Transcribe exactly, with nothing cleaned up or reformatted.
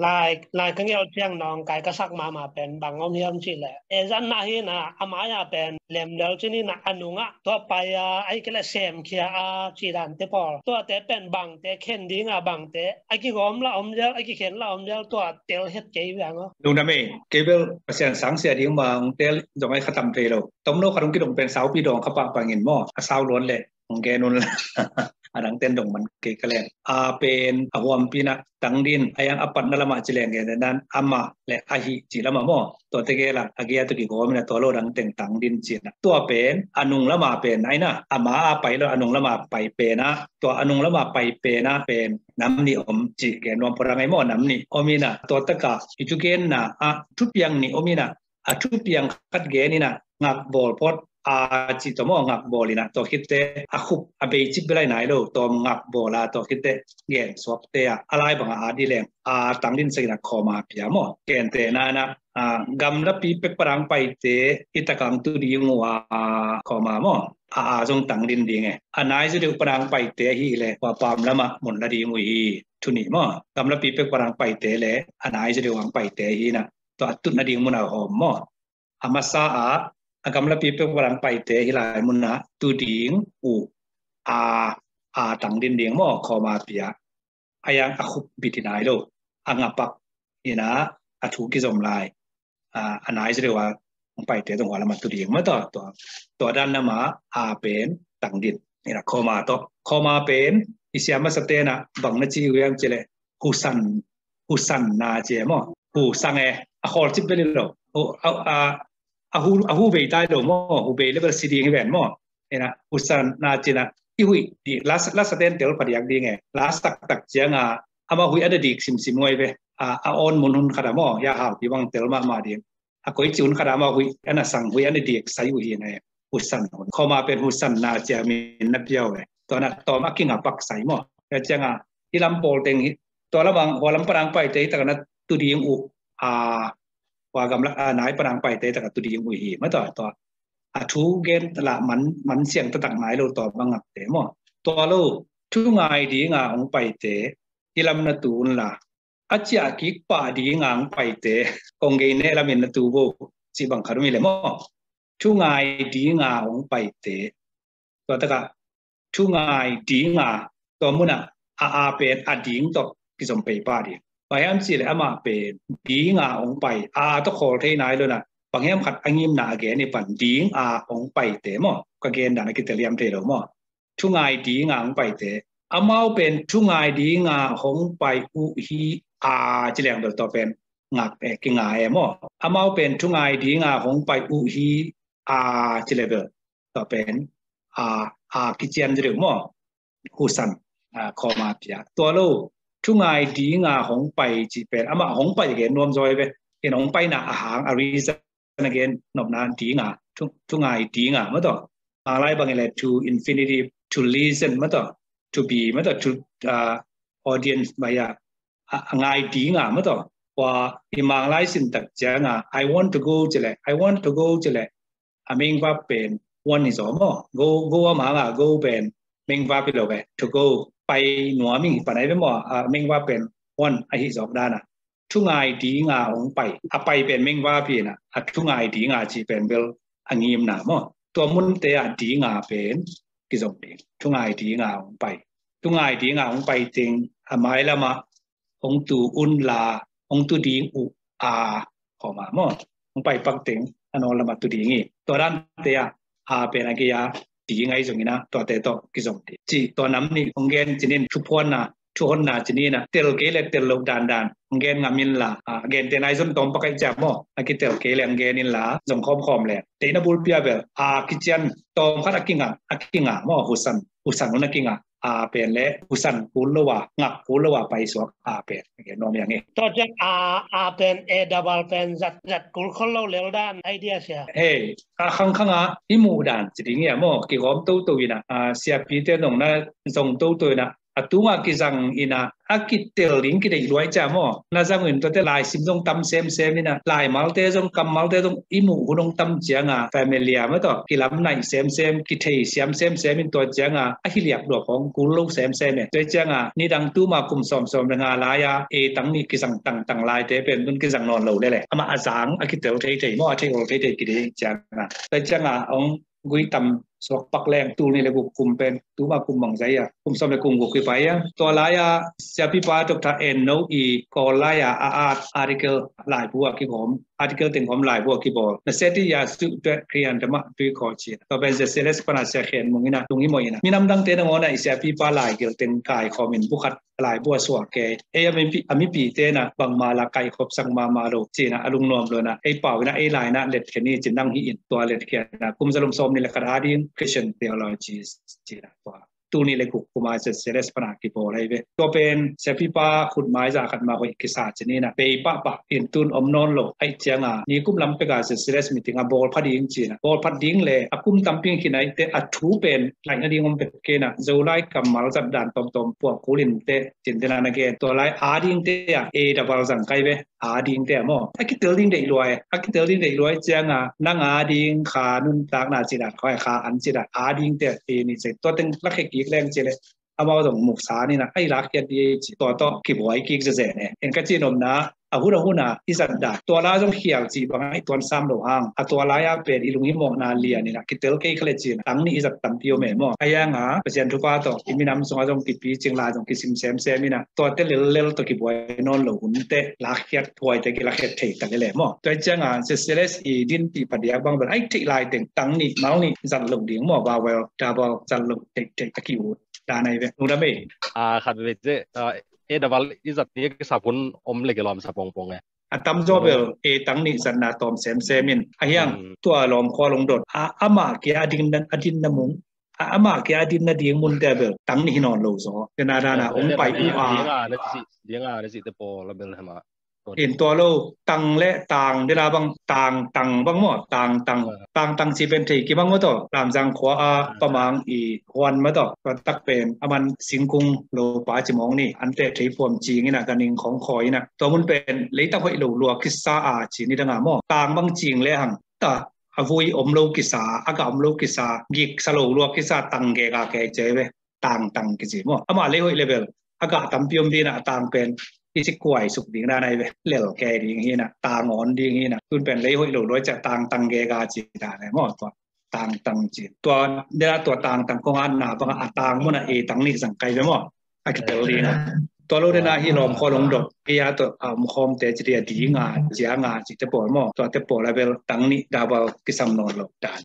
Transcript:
Lai, lai ka ngelh ciang nawngkai ka sak mahmah pen bang om hiam cih leh, e, zatna hi na, a mai-ah pen lemlel cih ni na, a nungah tua pai a, ahih kei leh semkhia a cih dante pawl, tuate pen bangte khen ding a, bangte a kigawm lah om zel, a kikhen lah om zel, tua tel het kei ve ang aw. Lungdam ei, kei bel Pasian sang sia ding mah hong tel zong ai khatam thei lo. Tomno khat hong kidong pen saupi dawng kha pah bangin maw, a sau luan leh hong gen un la. A dang ten dong man kei ka leng. A pen a huampi na tangdin, a yang a patna lamah ci leng gen dan, amah le ahi ci lamah maw. Tua tegel a, a gei a tua kigawm ina, tua lo dang teng tangdin ci na. Tua pen a nung lama pen ai na, a ma a pai lo, a nung lama pai pen a, tua a nung lama pai pen a pen nam nih om ci gen nuam pua dang ai maw, nam nih om ina. Tua taka i thugenna ah thupiang nih om ina, a thupiang khat gen ina, ngakbawl phot a ci tawh maw, ngakbawl ina, tua khitte a khup a bei cip bel ai nai lo, tawm ngakbawl a, tua khitte gen suakte a, a lai banga a di leng, a tangdin sak ina khawma pia maw. Gente na na, a, gamlapi pek padang paite i takang tu ding uh a, khawma maw. A, a zong tangdin ding e. A nai zaw deuh padang paite hi le, ua pam lama mun la ding uh hi, thu nih maw. Gamlapi pek padang paite le, a nai zaw deuh ang paite hi na, tua a tutna ding mun a hawm maw. A masa ah, a gamlapi pek padang paite hi lai mun ah tu ding uh a, a tangdin ding maw, khawma pia. A yang a khup bit hi nai lo, a ngapak ina, a thu kizom lai. A, a nai zaw deuh a hong paite zong hua lama tu ding maw, tua, tua, tua dan nama a pen tangdin ina, khawma tawh. Khawma pen i sia masa te na bang na ci uh hiam ci leh, husan, husan na ci e maw. Hu sang e, a khawl cip bel hi lo. Hu, a, a, a hu, a hu bei tai lo maw, hu bei le bel si ding hi ven maw. Ina, husan na ci na, i huih di, la, la sa ten tel pha diak ding e. La sak tak ciang a, ama huih ana dik simsim uh ai ve. A, a awn mun hun khat a maw, ya hau pi bang tel mahmah ding. A koi ci hun khat a ama huih ana sang, huih ana dik sai uh hi na e. Husan hun. Khawma pen husan na ci a min na pia uh e. Tua na tawm a kingapak sai maw. Ya ciang a, i lam pawl teng hi, tua lamang, hua lam padang paite hi taka na tu ding uh a, hua gamla, a, nai padang paite taka tu ding uh hi. Maw tua, tua. A thu gen la man, man siang taktak nai lo tua bang ngakte maw. Tua lo, thu ngai ding a hong paite, i lam na tu un la. A ciah kik pah ding a hong paite, kong gei neh lamin na tu vo, ci bang khat um hi le maw. Thu ngai ding a hong paite. Tua taka, thu ngai ding a, tua mun a, a, a pen a ding tawh kizom pei pah ding. Bang hiam ci leh amah pen ding a hong pai, a, a tawh khawl thei nai lo na, bang hiam khat a ngimna a gen i pan ding a hong paite maw. Ka gen dan a kitel hiam thei lo maw. Thu ngai ding a hong paite. Amau pen thu ngai ding a hong pai uh hi a, ci leng bel tua pen ngak e, kinga e maw. Amau pen thu ngai ding a hong pai uh hi a, ci le bel tua pen a, a kician zaw deuh maw. Husan, a, khawma pia. Tua lo, thu ngai ding a hong pai ci pen, amah hong pai gen nuam zaw hi ve. Ken hong paina a hang, a reason a gen nopna ding a, thu, thu ngai ding a, maw tua. Manglai bang i le to infinitive, to listen, maw tua. To be, maw tua, to, a, audience, baya, a, a ngai ding a, maw tua. Hua i Manglai sin tak ciang a, I want to go ci le, I want to go ci le, a main verb pen want hi zaw maw. Go, go a mang a, go pen main verb hi lo ve. To go, pai nuam ing hi pan ai ve maw. A main verb pen want ahi zawk dan a. Thu ngai ding a hong pai. A pai pen main verb hi na. A thu ngai ding a ci pen bel a ngimna maw. Tua munte a ding a pen kizom ding. Thu ngai ding a hong pai. Thu ngai ding a hong pai teng a mai lamah hong tu un la, hong tu ding uh a, khawma maw. Hong pai pak teng a nawl lamah tu ding hi. Tua dante a, a pen a gei a ding ahi zongin a, tuate tawh kizom ding. Ci tua nam nih hong gen cinin, thuphuanna, thuhonna cinin a, tel kei le tel loh dandan hong gen ngam in la, a, gente nai zon tawm pak ahi ciah maw. A kitel kei le hong gen in la, zong khawmkhawm le. Deihna bulpi a bel, a kician tawm khat a kinga, a kinga maw, husan, husan hun a kinga. A pen le husan kul lo a, ngak kul lo a paisuak a pen. Okay, nuam hi ang e. Tua ciang a, a pen, a double pen zat, zat kul khol lo lel dan idea sia. Hei, a khangkhang a i muh dan ci ding hi a maw, kigawm toto in a, a, siapite zong na zong toto in a, a tunga kizang ina a kitel ding kideih luai cia maw. Na zang in tuate laisim zong tam semsem ina laimalte zong kammalte zong i muh hun hong tam cianga familia maw tawh kilam naih semsem kithei siam semsem in tua cianga a hiliak duak hong kul lo semsem e. Tua cianga nidang tuma kum sawmsawm le nga lai-a e tang nih kizang tangtang laite pen tun kizang nawn lo lele. Amah a zang a kitel theithei maw a thei ol theithei kidei cianga. Tua cianga hong gui tam suak pak leng tul nih le guk kum pen tuma kum bangzai a kum sawm le kum guk kipai a tua lai-a siapipa Doctor En No i Kawl lai-a a at article laibu a kigawm article tengkhawm laibu a kibawl na seti ya su tuat krian dama tui khaw cina tua pen Zeseles pana sia khen mung ina tung hi maw ina minam dangte nangawn a i siapipa laigil teng kai khawm in bukhat laibu a suak ke ei a mipi a mipite na bangma la kaikhop sang mama lo cina a lungnuam lo na ei pau ina ei laina letkhia ni cin nang hi in tua letkhia na kum zalum sawm ni le khat a ding Christian theology cina tua tul nih le guk kuma Zeseles pana kibawl ahi ve. Tua pen siapipa khutmai za khat ma hoih kisa cin ina bei pahpah in tun om nawn lo aih cianga ni kum lam peka Zeseles meeting a bawl pha ding cina bawl phat ding le a kum tamping khin aih te a thu pen laihna ding om pek kena Zolai kammal zat dan tawmtawm puak kul in te cin te na na gen tua lai a ding te a e dabal zang kai ve. A ding te maw a kitel ding deih luai a kitel ding deih luai cianga nang a ding kha nuntakna cidat khoi kha an cidat a ding te e ni ce tua teng lakhia kik leng ci le amau zong muksa nina a i lakkhiat di ci tua tawh kibuai kik zeze ne en ka ci nomna a hun a huna i zat dan tua la zong khial ci bang a i tuan sam lo hang a tua lai a pen i lunghimawhna lian ina kitel kei khale cina tang nih i zat tampi om e maw a yanga Pasian thupha tawh i minam sunga zong kipi cing lai zong kisim semsem ina tuate lellel tawh kibuai nawn lo hunte lakkhiat huaite kilakkhiat thei tak i le maw tua cianga Zeseles i din tih padiak bang bel ai theih lai teng tang nih mal nih zat lo ding maw vowel double zat lo theih theih a ki ut dan ai ve lungdam ei. A khat ve ce e daval i zat ni kisap hun om le kilawm sa pongpong e. A tamzaw bel e tang nih zatna tawm semsem in a hiang tua lawm khua lungdot a amah kia a ding a din na mung a amah kia a din na ding mun te bel tang nih hi nawn lo zaw tena dana ong pai u a. Dinga na cih te pawl a bel hema in tua lo tang le tang dela bang tang tang bang maw tang tang tang tang ci pen thei ki bang maw taw lamzang khua a pamang i huan maw taw tua tak pen a man singkung lo pa ci mawng ni an te thei puam cing ina ka ning khong khawi ina tua mun pen leitak hoih lo lua kisa a ci ni danga maw tang bang cing le hang ta a vui om lo kisa a ga om lo kisa gik sa lo lua kisa tang ge ga ke ce ve. Tangtang kici maw amah lei hoih le bel a gah tampi om dina a tang pen i ci kuai suk ding dan ai ve lel kei ding hina tang awn ding hina tun pen lei hoih lo luai cia tangtang gega ci dan ai maw tua tangtang ci tua dena tua tangtang kong atna banga a tang muna e tang nih zang kai ve maw a kitel dina tua lo dena hi lawm khaw long dok hi a tua a om khawmte ci dia dinga cianga ci te pawl maw tua te pawl a bel tang nih dabal kisam nawn lo dan.